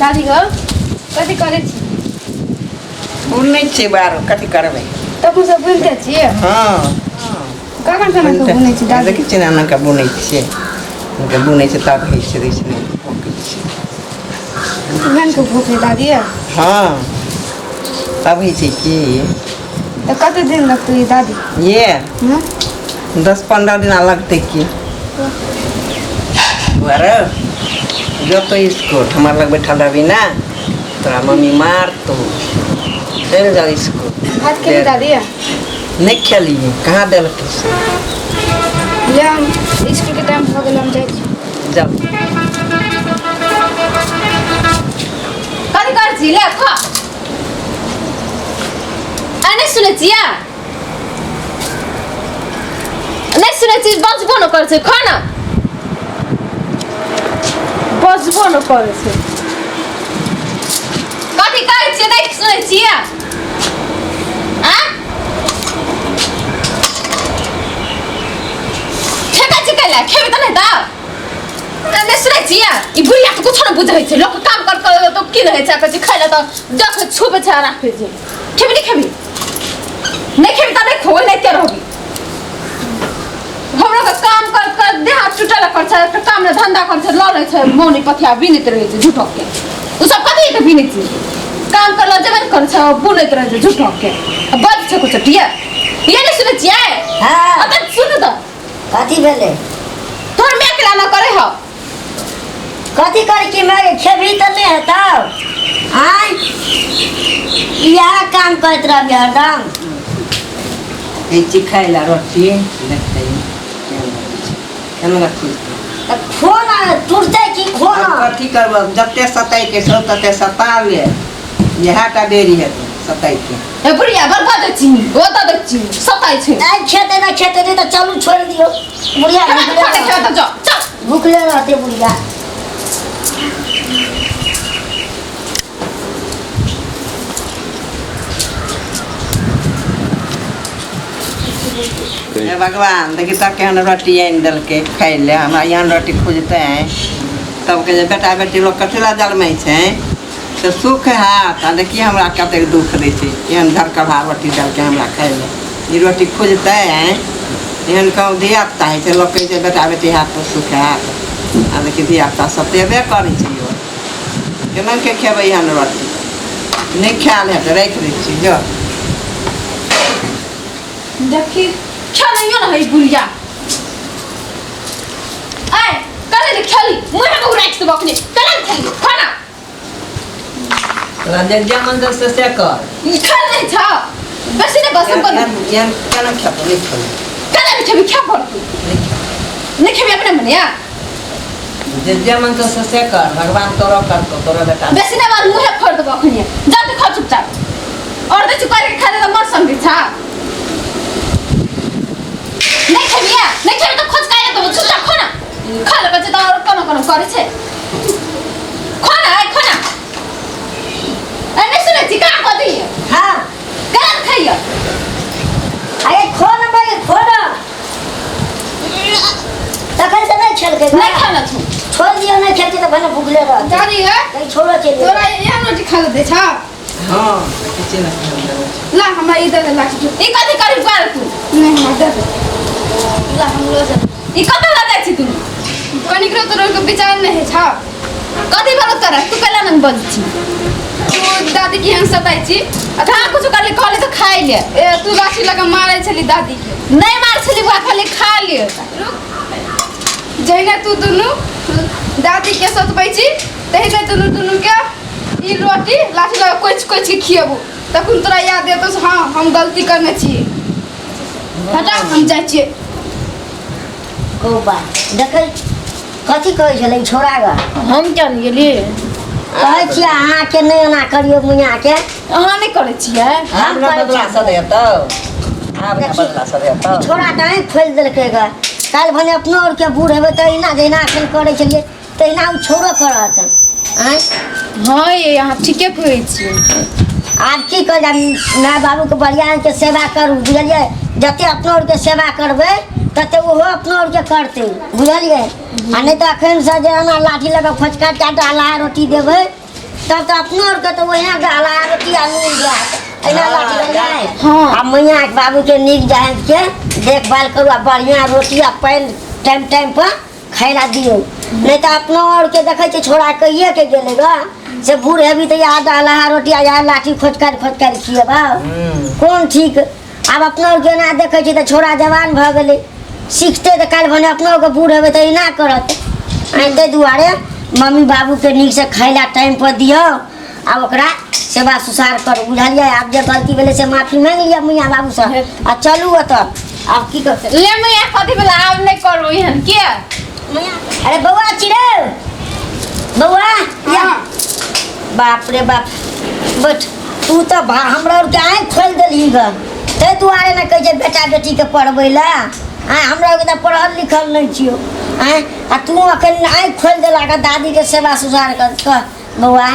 दादी गो कथी करै छी? बुनै छियै बारो, कथी करबै? तखन सब बुनिते छियै? हँ। कखन केना कऽ बुनै छी दादी? देखै छियै ने, एना कऽ बुनै छियै। हुनका बुनै छै तब होइ छै, दै छै नहि भोकै छै। केहन के भोकै दादी? हँ, तब होइ छै की। तऽ कते दिन लगतै ई दादी? ये हँ? 10-15 दिना लगतै की। बौआ जतो स्कूल, हमरा लग बैठल रहबी ने तोरा मम्मी मारतौ। चलि जाओ स्कूल। भात खेली दादी? नहि खेलियै, कहाँ देलकै से। ले, हम स्कूल के टाइम भऽ गेल, हम जाइ छी। जाओ। कथी करै छी? ले खा। आ नहि सुनै छियै? नहि सुनै छी, बजबो नहि करै छै। खा ने, बजबो नहि करै छै। कथी करै छियै? नहि सुनै छियै? आ ठेका छी कैला खेबै तऽ नहि तऽ नहि सुनै छियै? ई बुढ़िया के कुछो नहि बुझै छै। लोक काम कर कर तऽ की रहै छै? कहै छै खाइ लए तऽ देख छुबै छै आ राखै छै। खेबी नहि खेबी? नहि खेबी तऽ नहि खो, नहि रहबी। हमरा के काम कर कर देह हाथ टूटल कर छै, एकटा काम ने धंधा कर छै, लऽ लै छै मौनी पथिया बिनैत रहै छै झूठो के। ओ सब कथी के बिनै छै? काम करला जेबे ने करै छै, बुनैत रहै छै झूठो के। आ बज छै कुछ टिया ये नहि सुनै छियै? हाँ। अतऽ सुनू तऽ। कथी भेलै? तोहर माय केला ना करे हौ? कथी करै छी? मैं खेबही तऽ नहि हेतौ। आँय, इएह काम करैत रहबी हरदम? लीची खाइ लए रोटी देखतै केहन लगै छै, केहन लगै छै। तऽ खो ना, टूटतै की, खो आब ना। कथी करबो? जते सताइके छौ तते सता ले, इएह टा देरी हेतौ सताइके। ए बुढ़िया, बड़ बजै छी, ओ तऽ दै छी सताइ छै। नहि खेतै, नहि खेतै, नहि तऽ चलू, छोड़ि दियौ बुढ़िया। खेबै तऽ भुखले खा, नहि खेबै तऽ रहतै। जो चल। भुखले रहतै बुढ़िया। हे भगवान, देखी तऽ केहन रोटी आनि देलकै खाइ लए। हमरा एहन रोटी खुजतै तब कहै छै बेटा बेटी लोक कथी लए जलमै छै, से सुख हैत। आ देखिए हमरा कतेक दुःख दै छै। एहन झरकलहा रोटी देलकै हमरा खाइ लए। ई रोटी खुजतै? एहन कहूँ धियापुता होइ छै? लोक कहै छै बेटा बेटी हैत तऽ सुख हैत। आ देखी धियापुता सतेबे करै छै यौ। केना के खेबै एहन रोटी? नहि खायल हेतै, राखि दै छी जो। देखी खेलैयो न है बुढ़िया। ऐ कले ने खेली, मुँह में राखि देबो अखने। कले ने खेली, खाना। तोरा जे जे मन से से कर। ई खेल नहीं छ बेसी ने बस कर। एहन एहन केना खेबो? नहि खेबै। कले ने खेबी? खे पड़तौ। नहि खेबै। नहीं खेबी अपने मने या जे जे मन से से कर, भगवान तोरो करतो, तोरो बेटा। बेसी ने बार मुँहे फोड़ देबो अखने। जा तऽ खा चुपचाप। और दै छी करके खा दे तऽ मर संगे छा। नहीं खेबी या नहीं खेबी तऽ खोज काहे देबो। चुपचाप खा ना। खा ले बच्चे तऽ और कोनो कोनो करे छै। खा ना, ऐ खा ना। ए नहीं सुनै छी? कहाँ बजैए? हाँ। केना खाइए? अरे खो ना भाई, खो ना। तखन से नहि खेलकै। नहीं खाना छौ। छोड़ि दियौ, नहि खेलकै तऽ भने भुखले रहतै। दादी गे। कहीं छोड़ो, चलि तोरा जेबै। एहन रोटी खा दै छ? हँ, देखै छियै ने केहन लगै छै। ला, हमरा ई दे दे लाठी। ई कथी करी बार तू? नहि, हमरा दे दे। ला, हम लऽ जाब। ई कतऽ लऽ जाइ छी तू? कनिकरो तोरा के विचार नहि होइ छ? कथी भेलो तोरा? तू कैला नहीं बजै छी? तू दादी के एहन सताइ छी? आ कहाँ कुछो करली? कहली तऽ खाइ ले। ए, तू लाठी लगा मारै छली दादी के। नहीं मार छली बुआ, खाली खा ले। रुक, जहिना तू दुनू दादी के सतबै छी तहिना दुनू दुनू के ई रोटी लाठी लगा कोचि कोचि के खियेबू, तखन तोरा याद एतौ से हाँ, हम गलती करने छी। हटा, हम जाइ छियै। कहू बा, देखै कथी कहै छलै ई छोड़ा ग? हम क्या नहीं गेलियै। कहै छियै अहाँके, नहि एना करियौ मुइयाके। अहाँ नहि करै छियै? हम आब ना करै बदला छियै। सद हेतौ, आब ना बदला सद हेतौ। ई छोड़ा तऽ आँखि खोलि देलकै ग। काल्हि भने अपनो आरके बूढ़ हेबै तऽ एहिना जहिना एखन करै छलियै तहिना ओ छोड़ो करत। आँय? हँ ये, अहाँ ठीके कहै छियै। आब की कहल जाय, माय बाबूके बढ़िआँके सेवा करू, बुझलियै? जते अपनो आरके सेवा करबै तते ओहो अपनो आरके करतै, बुझलियै? आ नहि तऽ एखनसँ जे एना लाठी लऽ कऽ खोचका डाला रोटी देबै। तब तऽ अपनो आरके तऽ ओहिना डाला रोटी आ नून जायत एना लाठी लग जाय। हाँ। आ मैया के बाबू के नीक जायत के देखभाल करू आ बढ़िया रोटी आ पानि टाइम टाइम पर खाय ला दियौ। नहीं तऽ अपनो और के देखै छियै छोड़ा कहिए के गेलै ग से बूढ़ हेबी तऽ इएह डाला रोटी आ इएह लाठी खोजकारि खोजकारि खिएबौ, कोन ठीक। आब अपनो आर के एना देखै छियै तऽ छोड़ा जवान भऽ गेलै, सीखतै तऽ काल्हि भने अपनो आरके बूढ़ हेबै तऽ एना करत। ताहि दुआरे मम्मी बाबूके नीकसँ खाय ला टाइम पर दियौ आ ओकरा सेवा सुसार करू, बुझलियै। आब जे गलती भेलै से माफी मांगि लिअ मैया बाबूसँ आ चलू ओतऽ। आब की करतै ले मैया, कथी भेलै? आब नहि करू एहन किया मैया। अरे बौआ चिड़ै बौआ या। बाप रे बाप, बैठ। तू तऽ हमरा आरके आँखि खोलि देलही ग, ताहि दुआरे ने कहै छै बेटा बेटीके पढ़बै लए। आँय, हमरा आरके तऽ पढ़ल लिखल नहि छियौ। आँय, आ तू अखन आँखि खोलि देला ग दादीके सेवा सुसार कर। कह बौआ,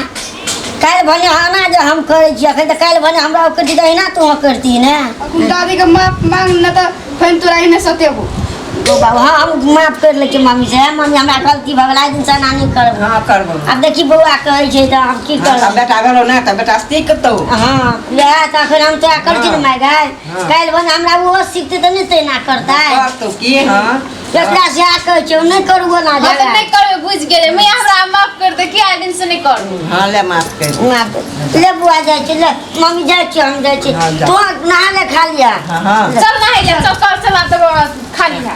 काल्हि भने आना जे हम करै छी अखन, तऽ काल्हि भने हमरा ओ करती तऽ अहिना तू करती ने। अखन दादीके माफ मांग, नहि तऽ फेर तोरा एहने सतेबो। बौआ, हाँ, हम माफ कर लै छियै मम्मी से। हे मम्मी, हमरा गलती भऽ गेल, आइ दिनसँ एना नहि करब। हाँ, करबो। आब देखी बौआ कहै छै तऽ आब की हाँ, तऽ करब? बेटा भेलौ ने तऽ बेटा सीखतौ। हाँ, इएह तऽ अखन हम तोरा करै छी ने माय गाय। हाँ। काल्हि भने हमरा ओहो सीखतै तऽ नहि तेना करतै? करतौ की? हाँ। एकरा से कहै छियौ नहि करू ओना हाँ तऽ झगड़ा। नहि करबै, बुझि गेलै मैया, हमरा माफ कर दे कि आइ दिन से नहि करू। हाँ, ले माफ कर। माफ कर। ले बुआ, जाइ छी, ले मम्मी जाइ छी, हम जाइ छी। हाँ, जा। तू नहा ले, खा लिया। हाँ, हाँ। चल नहाय ले, चल कर चला तऽ खाली है।